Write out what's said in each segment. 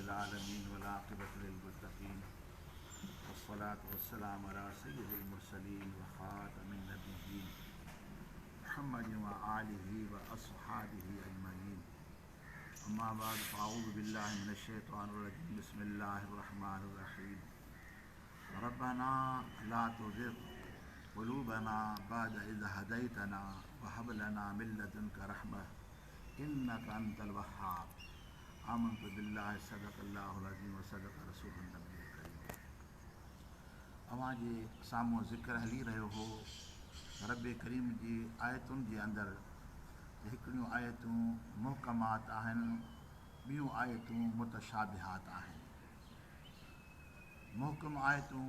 العالمين والعاقبة للمتقين والصلاة والسلام على سيد المرسلين وخاتم النبيين محمد وآله وأصحابه أجمعين أما بعد فأعوذ بالله من الشيطان الرجيم بسم الله الرحمن الرحيم ربنا لا تزغ قلوبنا بعد إذ هديتنا وهب لنا من لدنك رحمة إنك أنت الوهاب آمنت بالله صدق الله العظيم وصدق رسوله النبي الڪريم اوهان جي سامهون ذڪر هلي رهيو هو رب ڪريم جي آيتن جي اندر هڪڙيون آيتون محڪمات آهن ٻيون آيتون متشابهات آهن محڪم آيتون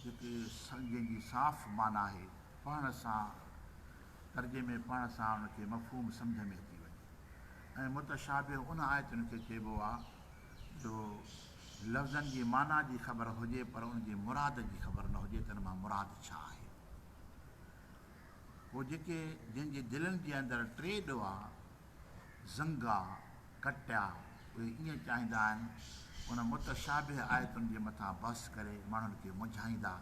جيڪي جنهن جي صاف معنيٰ آهي پڙهڻ سان ترجمي پڙهڻ سان ان کي مفهوم سمجهه ۾ اچي وڃي ۽ متشابه ان آيتن کي چئبو آهي جو لفظن جي معنيٰ جي خبر هجي پر ان جي مراد جي خبر نه هجي ته ان مان مراد ڇا آهي. پوء جيڪي جن جي دلن جي اندر ٽيڏ آ، زنگ آ، ڪٽ آ، اهي ائين چاهيندا آهن ان متشابه آيتن جي مٿان بحث ڪري ماڻهن کي منجهائيندا.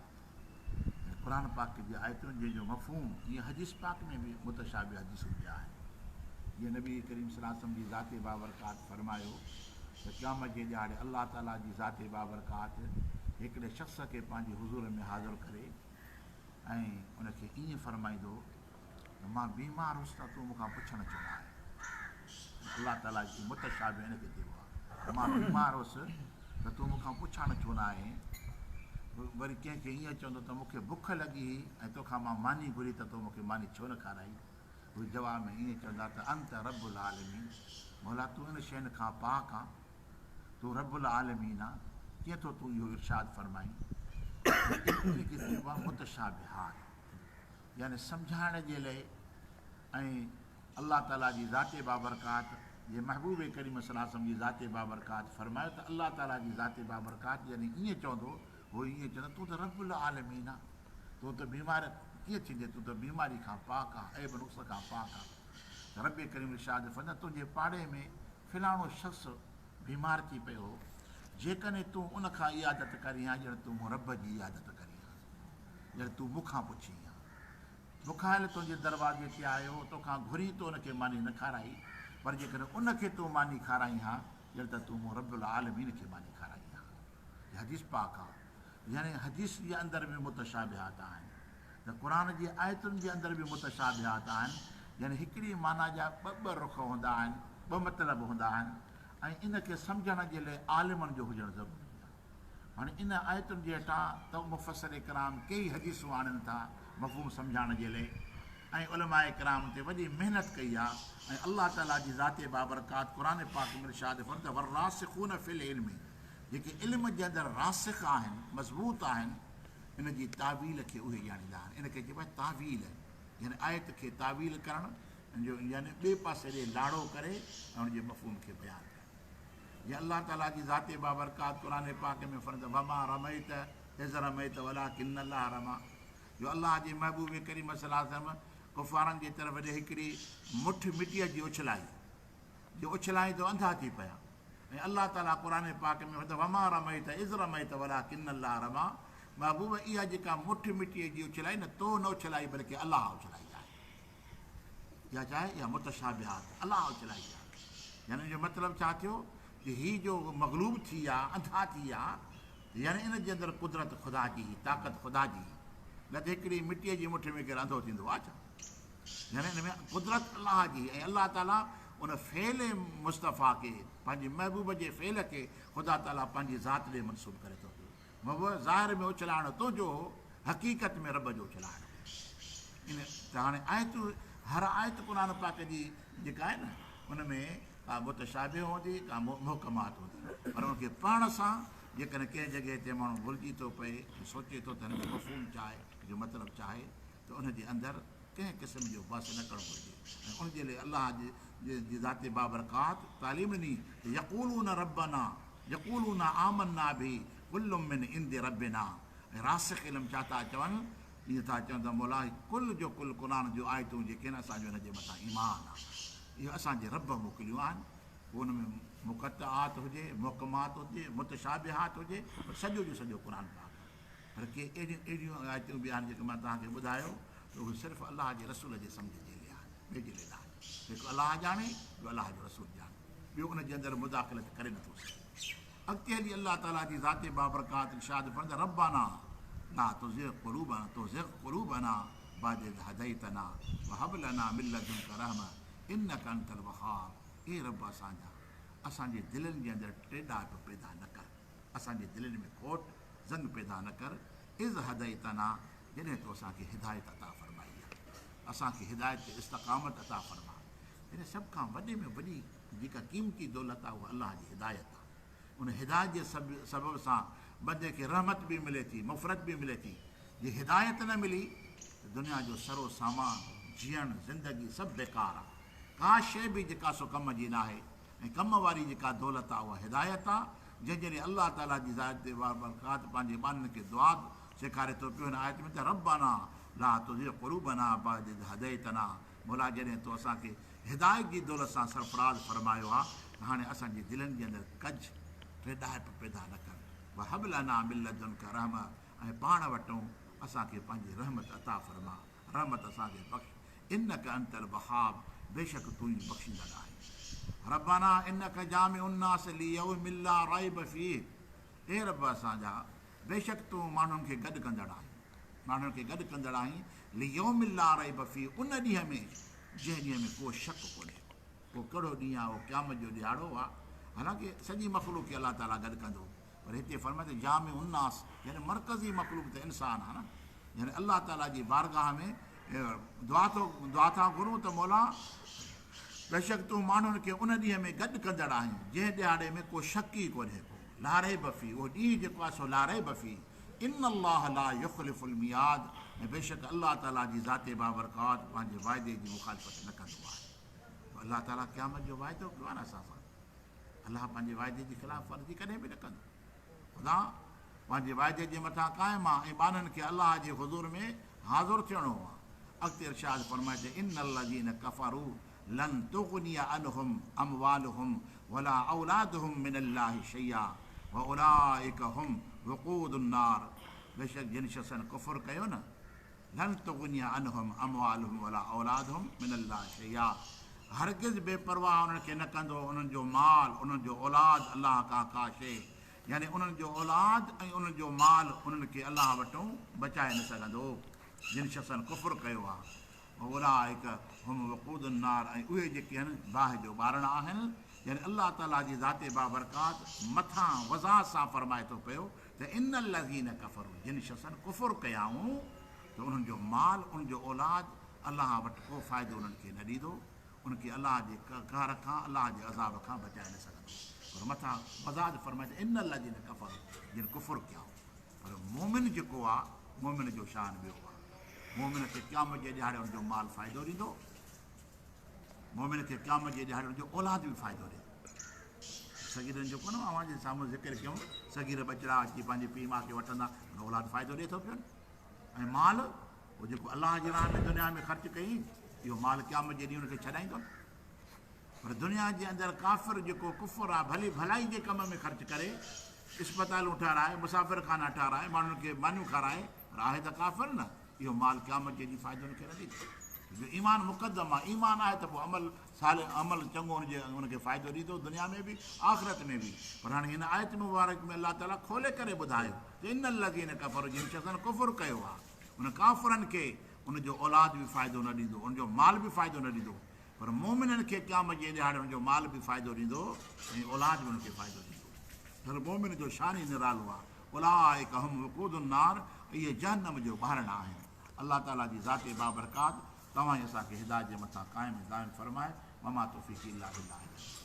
يعني قرآن پاڪ جي آيتن جنهن جو مفهوم جيئن حديث پاڪ ۾ به متشابه حديثون به آهن. جيئن نبي ڪريم صلي الله عليه وسلم جي ذات بابرڪات فرمايو ته قيامت جي ڏهاڙي الله تعالي جي ذات بابرڪات هڪڙي شخص کي پنهنجي حضور ۾ حاضر ڪري ۽ ان کي ائين فرمائيندو ته مان بيمار هوس ته تون مون کان پڇڻ ڇو نه آيو؟ الله تعاليٰ جي متشابه ان کي چئبو آهي ته مان بيمار هوس ته تون مون کان پڇڻ ڇو نه آئين؟ وري ڪنهن کي ائين چوندو ته مون کي بک لڳي هئي ۽ توکان مان ماني گهري ته تو مون کي ماني ڇو نه کارائي؟ هو جواب ۾ ائين چوندا ته انت رب العالمين، مولا تون ان شين کان پاڪ آن، تون رب العالمين آن، ڪيئن ٿو تون اهو ارشاد فرمائين؟ ان کي چئبو آهي متشابهات. يعني سمجهائڻ جي لئه ۽ الله تعاليٰ جي ذات بابرڪات جي محبوب ڪريم صلي الله عليه وسلم جي ذات بابرڪات فرمايو ته الله تعاليٰ جي ذات بابرڪات يعني ائين چوندو هو ائين چوندو تون ته رب العالمين آن تون ته بيمار ڪيئن ٿيندين تون ته بيماري کان پاڪ آن عيب نقص کان پاڪ آن ته رب ڪريم ارشاد فرمايو تنهنجي پاڙي ۾ فلاڻو شخص بيمار ٿي پيو هو جيڪڏهن تون ان کان عيادت ڪرين ها ڄڻ تون مون رب جي عيادت ڪرين ها. ڄڻ تون مون کان پڇين ها. بکايل تنهنجي دروازي تي آيو، توکان گهري تو ان کي ماني نه کارائي، پر جيڪڏهن ان کي تون ماني کارائين ها، ڄڻ ته تون مون رب العالمين کي ماني کارائي ها. هي حديث پاڪ آ. يعني حديث جي اندر به متشابهات آهن ته قرآن جي آيتن جي اندر به متشابهات آهن، يعني هڪڙي معنيٰ جا ٻه ٻه رخ هوندا آهن، ٻه مطلب هوندا آهن ۽ ان کي سمجهڻ جي لئه عالمن جو هجڻ ضروري آهي. هاڻي ان آيتن جي هيٺان ته مفسر ڪرام ڪيئي حديثون آڻين ٿا مفهوم سمجهائڻ جي لئي ۽ علماء ڪرام تي وڏي محنت ڪئي آ ۽ الله تعالي جي ذات بابرڪات قرآن پاڪ ۾ ارشاد فرمائي ته والراسخون في العلم جيڪي علم جي اندر راسخ آهن مضبوط آهن ان جي تاويل کي اهي ڄاڻيندا آهن ان کي چئبو آهي تاويل يعني آيت کي تاويل ڪرڻ جو يعني ٻئي پاسي ڏي لاڙو ڪري ۽ ان جي مفهوم کي بيان ڪرڻ. جيئن الله تعاليٰ جي ذات بابرڪات قرآن پاڪ ۾ فرمائي ٿو وما رميت اذ رميت ولڪن الله رميٰ جو الله جي محبوب ڪريم صلي الله عليه وسلم ڪفارن جي طرف ڏي هڪڙي مٺ مٽيء جي اڇلائي جو اڇلائين ته انڌا ٿي پيا ۽ الله تعاليٰ قرآن پاڪ ۾ فرمائي ٿو وما رميت اذ رميت ولڪن الله رميٰ محبوب اها جيڪا مٺ مٽيء جي اڇلائي نه تو نه اڇلائي بلڪه الله اڇلائي آهي. اها ڇا آهي؟ اها متشابهات الله اڇلائي آهي. يعني ان جو مطلب ڇا ٿيو ته هي جو مغلوب ٿي ويا، انڌا ٿي ويا، يعني ان جي اندر قدرت خدا جي هئي، طاقت خدا جي هئي. نه ته هڪڙي مٽيء جي مٺ ۾ ڪير انڌو ٿيندو آهي ڇا؟ يعني ان ۾ قدرت الله جي هئي ۽ الله تعاليٰ ان فعل مصطفيٰ کي، پنهنجي محبوب جي فعل کي خدا تعاليٰ پنهنجي ذات ڏي منسوب ڪري ٿو پيو. مبو ظاهر ۾ اڇلائڻ تنهنجو هو، حقيقت ۾ رب جو اڇلائڻ هو. ان ته هاڻي آيتون هر آيت قرآن پاڪ جي جيڪا آهي نه ان ۾ ڪا متشابه هوندي ڪا محڪمات هوندي پر ان کي پڙهڻ سان جيڪڏهن ڪنهن جڳهه تي ماڻهو ڀلجي ٿو پئي ۽ سوچي ٿو ته هن جو مفهوم ڇا آهي ان جو مطلب ڇا آهي ته ان جي اندر ڪنهن قسم جو بحث نه ڪرڻ گهرجي ۽ ان جي لاء الله جي ذات بابرڪات تعليم ڏني ته يقولون ربنا يقولون آمنا به ڪل من عند ربنا ۽ راسخ علم ڇا ٿا چون؟ ائين ٿا چون ته مولا هي ڪل جو ڪل قرآن جون آيتون جيڪي آهن اسان جو ان جي مٿان ايمان آهي اهي اسان جي رب موڪليون آهن پوء ان ۾ مقطعات هجي، محڪمات هجي، متشابهات هجي، پر سڄو جو سڄو قرآن پاڪ آهي. پر ڪي اهڙيون اهڙيون آيتون به آهن جيڪي مان توهان کي ٻڌايو ته اهي صرف الله جي رسول جي سمجهه جي لئي آهن، ٻئي جي لئي ناهن. هڪ الله ڄاڻي، ٻيو الله جو رسول ڄاڻي، ٻيو ان جي اندر مداخلت ڪري نٿو سگهي. اڳتي هلي الله تعاليٰ جي ذات بابرڪات ارشاد فرمائي ته ربنا لا تزغ قلوبنا تزغ قلوبنا بعد اذ هديتنا وهب لنا من لدنک رحمة انک انت الوهاب اي رب اسان جا! اسان جي دلين جي اندر ٽيڏائپ پيدا نه ڪر، اسان جي دلين ۾ کوٽ، زنگ پيدا نه ڪر، اذ هديتنا جڏهن تو اسان کي هدايت عطا فرمائي آهي، اسان کي هدايت تي استقامت عطا فرما. يعني سڀ کان وڏي ۾ وڏي جيڪا قيمتي دولت آهي اها الله جي هدايت آهي. ان هدايت جي سبب سان بندي کي رحمت به ملي ٿي، مغفرت به ملي ٿي. جي هدايت نه ملي ته دنيا جو سرو سامان، جيئڻ، زندگي سڀ بيڪار آهي. ڪا شيء به جيڪا سو ڪم جي ناهي ۽ ڪم واري جيڪا دولت آهي اها هدايت آهي، جنهن جي لاء الله تعاليٰ جي ذات بابرڪات پنهنجي ٻانهن کي دعا سيکاري ٿو پيو هن آيت ۾ ته ربنا لا تزغ قلوبنا بعد اذ هديتنا مولا جڏهن تو اسان کي هدايت جي دولت سان سرفراز فرمايو آهي ته هاڻي اسان جي دلن جي اندر ڪج، ٽيڏائپ پيدا نه ڪر، وهب لنا من لدنک رحمة ۽ پاڻ وٽئون اسان کي پنهنجي رحمت عطا فرما، رحمت اسان کي بخش، انک انت الوهاب بيشڪ تون ئي بخشيندڙ آهين. ربنا انک جامع الناس ليوم لا ريب فيه اي رب اسان جا! بيشڪ تون ماڻهن کي گڏ ڪندڙ آهين، ماڻهن کي گڏ ڪندڙ آهين، ليوم لا ريب فيه ان ڏينهن ۾ جنهن ڏينهن ۾ ڪو شڪ ڪونهي ڪو. اهو ڪهڙو ڏينهن آهي؟ اهو قيامت جو ڏهاڙو آهي. حالانڪه سڄي مخلوق کي الله تعاليٰ گڏ ڪندو، پر هتي فرمائي ته جامع الناس يعني مرڪزي مخلوق ته انسان آهي نه، يعني الله تعاليٰ جي بارگاهه ۾ دعا ٿو دعا ٿا گهرون ته مولا بيشڪ تون ماڻهن کي ان ڏينهن ۾ گڏ ڪندڙ آهين جنهن ڏهاڙي ۾ ڪو شڪ ئي ڪونهي ڪو لا ريب فيه اهو ڏينهن جيڪو آهي سو لا ريب فيه ان الله لا يخلف الميعاد ۽ بيشڪ الله تعاليٰ جي ذات بابرڪات پنهنجي وعدي جي مخالفت نه ڪندو آهي. الله تعاليٰ قيامت جو واعدو ڪيو آهي نه اسان سان. الله پنهنجي واعدي جي خلاف ورزي ڪڏهن به نه ڪندو. خدا پنهنجي واعدي جي مٿان قائم آهي ۽ ٻانهن کي الله جي حضور ۾ حاضر ٿيڻو آهي. اڳتي ارشاد فرمائي ته ان الذين ڪفروا لن تغني عنهم اموالهم ولا اولادهم من الله شيئا واولئک هم وقود النار بيشڪ جن شخصن ڪفر ڪيو نه لن تغني عنهم اموالهم ولا اولادهم من الله شيئا هرگز بي پرواهه انهن کي نه ڪندو انهن جو مال انهن جو اولاد الله کان ڪا شيء يعني انهن جو اولاد ۽ انهن جو مال انهن کي الله وٽون بچائي نه سگهندو جن شخصن ڪفر ڪيو آهي واولئک هم وقود النار ۽ اهي جيڪي آهن باهه جو ٻارڻ آهن يعني الله تعالي جي ذات بابرڪات مٿان وضاحت سان فرمائي ٿو پيو ته ان الذين ڪفروا جن شخصن ڪفر ڪيائون ته انهن جو مال انهن جو اولاد الله وٽ ڪو فائدو انهن کي نه ڏيندو انهن کي الله جي قهر کان الله جي عذاب کان بچائي نه سگهندو پر مٿان وضاحت فرمائي ته ان الذين ڪفروا جن ڪفر ڪيائون پر مؤمن جيڪو آ مؤمن جو شان ٻيو آ مؤمن کي قيامت جي ڏهاڙي ان جو مال فائدو ڏيندو مؤمن کي قيامت جي ڏهاڙي ان جو اولاد به فائدو ڏيندو. صغيرن جو ڪونه اوهان جي سامهون ذڪر ڪيون، صغير ٻچڙا اچي پنهنجي پيء ماء کي وٺندا، پر اولاد فائدو ڏئي ٿو پيو نه. ۽ مال اهو جيڪو الله جي راهه ۾ دنيا ۾ خرچ ڪيئي، اهو مال قيامت جي ڏينهن ان کي ڇڏائيندو نه. پر دنيا جي اندر ڪافر جيڪو ڪفر آ، ڀلي ڀلائي جي ڪم ۾ خرچ ڪري، اسپتالون ٺهرائي، مسافر خانا ٺهرائي، ماڻهن کي مانيون کارائي، پر آهي ته ڪافر نه، اهو مال قيامت جي ڏينهن فائدو ان کي نه ڏيندو. جو ايمان مقدم آهي، ايمان آهي ته پوء عمل صالح عمل چڱو ان جي ان کي فائدو ڏيندو دنيا ۾ به آخرت ۾ به. پر هاڻي هن آيت مبارڪ ۾ الله تعاليٰ کولي ڪري ٻڌايو ته ان الذين ڪفروا جن شخصن ڪفر ڪيو آهي ان ڪافرن کي ان جو اولاد به فائدو نه ڏيندو ان جو مال به فائدو نه ڏيندو پر مؤمنن کي قيامت جي ڏهاڙي ان جو مال به فائدو ڏيندو ۽ اولاد به ان کي فائدو ڏيندو. هر مؤمن جو شان ئي نرالو آهي. اولئک هم وقود النار اهي جهنم جو ٻارڻ آهن. الله تعالي جي ذات بابرڪات توهان ۽ اسان کي هدايت جي مٿان قائم ۽ دائم فرمائي. وما توفيقي الا بالله العلي العظيم.